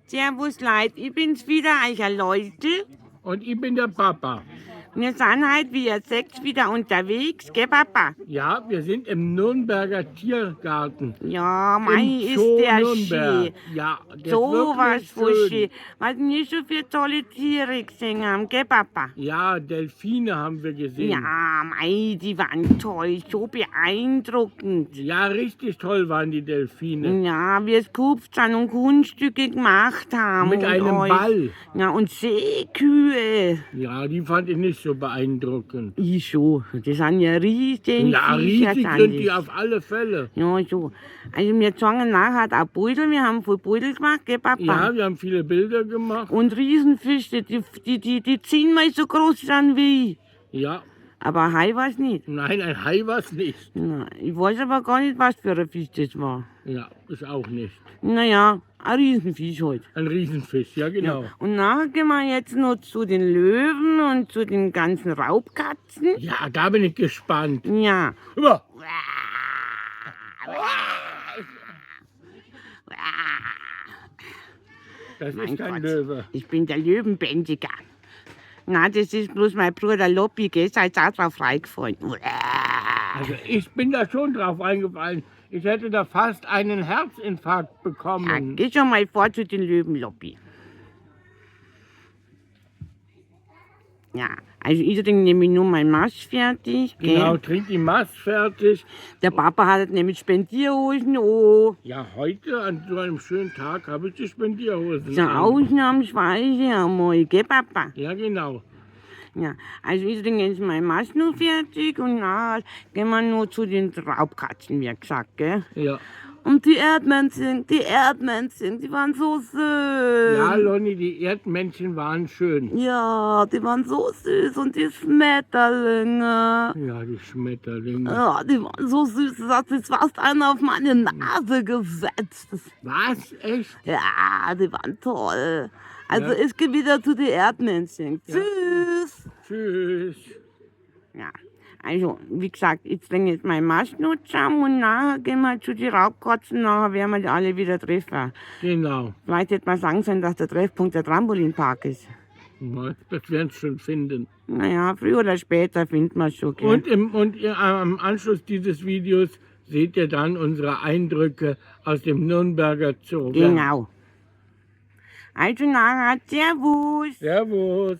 Servus Leute, ich bin's wieder, euer Leute. Und ich bin der Papa. Wir sind heute, wie ihr seht, wieder unterwegs, gell Papa? Ja, wir sind im Nürnberger Tiergarten. Ja, mei, Im ist Zoo der Nürnberg. schön. Ja, der So ist was wirklich von schön. schön. Was wir schon für tolle Tiere gesehen haben, gell Papa? Ja, Delfine haben wir gesehen. Ja, mei, die waren toll, so beeindruckend. Ja, richtig toll waren die Delfine. Ja, wie es gehupft sind und Kunststücke gemacht haben. Mit und einem alles. Ball. Ja, und Seekühe. Ja, die fand ich nicht so beeindruckend. Ich schon. Das sind ja riesen Ja, Viecher, riesig sind sind die das. auf alle Fälle. Ja, so. Also wir zeigen nachher auch Beutel. Wir haben viel Beutel gemacht, gell, Papa? Ja, wir haben viele Bilder gemacht. Und Riesenfische, die 10-mal so groß sind wie ich. Ja, Aber ein Hai war's nicht. nein, ein Hai war's nicht. Nein, ich weiß aber gar nicht, was für ein Fisch das war. Ja, ist auch nicht. Naja, ein Riesenfisch halt. Ein Riesenfisch, ja genau. Ja. Und nachher gehen wir jetzt noch zu den Löwen und zu den ganzen Raubkatzen. Ja, da bin ich gespannt. Ja. Über. Das Mein ist kein Gott. Löwe. Ich bin der Löwenbändiger. Na, das ist bloß mein Bruder Loppi, gell? Sei da drauf reingefallen. Also ich bin da schon drauf eingefallen. Ich hätte da fast einen Herzinfarkt Ja, bekommen. geh schon mal vor zu den Löwen, Loppi. Ja, also ich trinke nämlich nur mein Masch fertig, gell? Genau, trink die Mast fertig. Der Papa hat nämlich Spendierhosen an. Ja, heute an so einem schönen Tag habe ich die Spendierhosen So an. ausnahmsweise einmal, gell, Papa? Ja, genau. Ja, also ich trinke jetzt mein Masch noch fertig und nachher gehen wir nur zu den Raubkatzen, wie gesagt, gell? Ja. Und die Erdmännchen, die waren so schön. Ja, Lonny, die Erdmännchen waren schön. Ja, die waren so süß und die Schmetterlinge. Ja, die Schmetterlinge. Ja, die waren so süß, es hat sich fast einer auf meine Nase gesetzt. Was? Echt? Ja, die waren toll. Also Ja. ich gehe wieder zu den Erdmännchen. Ja. Tschüss. Tschüss. Ja, also wie gesagt, ich trinke jetzt mein Maschnut zusammen und nachher gehen wir zu den Raubkatzen, nachher werden wir die alle wieder treffen. Genau. Vielleicht hätte man sagen sollen, dass der Treffpunkt der Trampolinpark ist. Na, das werden sie schon finden. Naja, früher oder später findet man schon, gell? Und ihr, am Anschluss dieses Videos seht ihr dann unsere Eindrücke aus dem Nürnberger Zoo. Genau. Also nachher, Servus. Servus.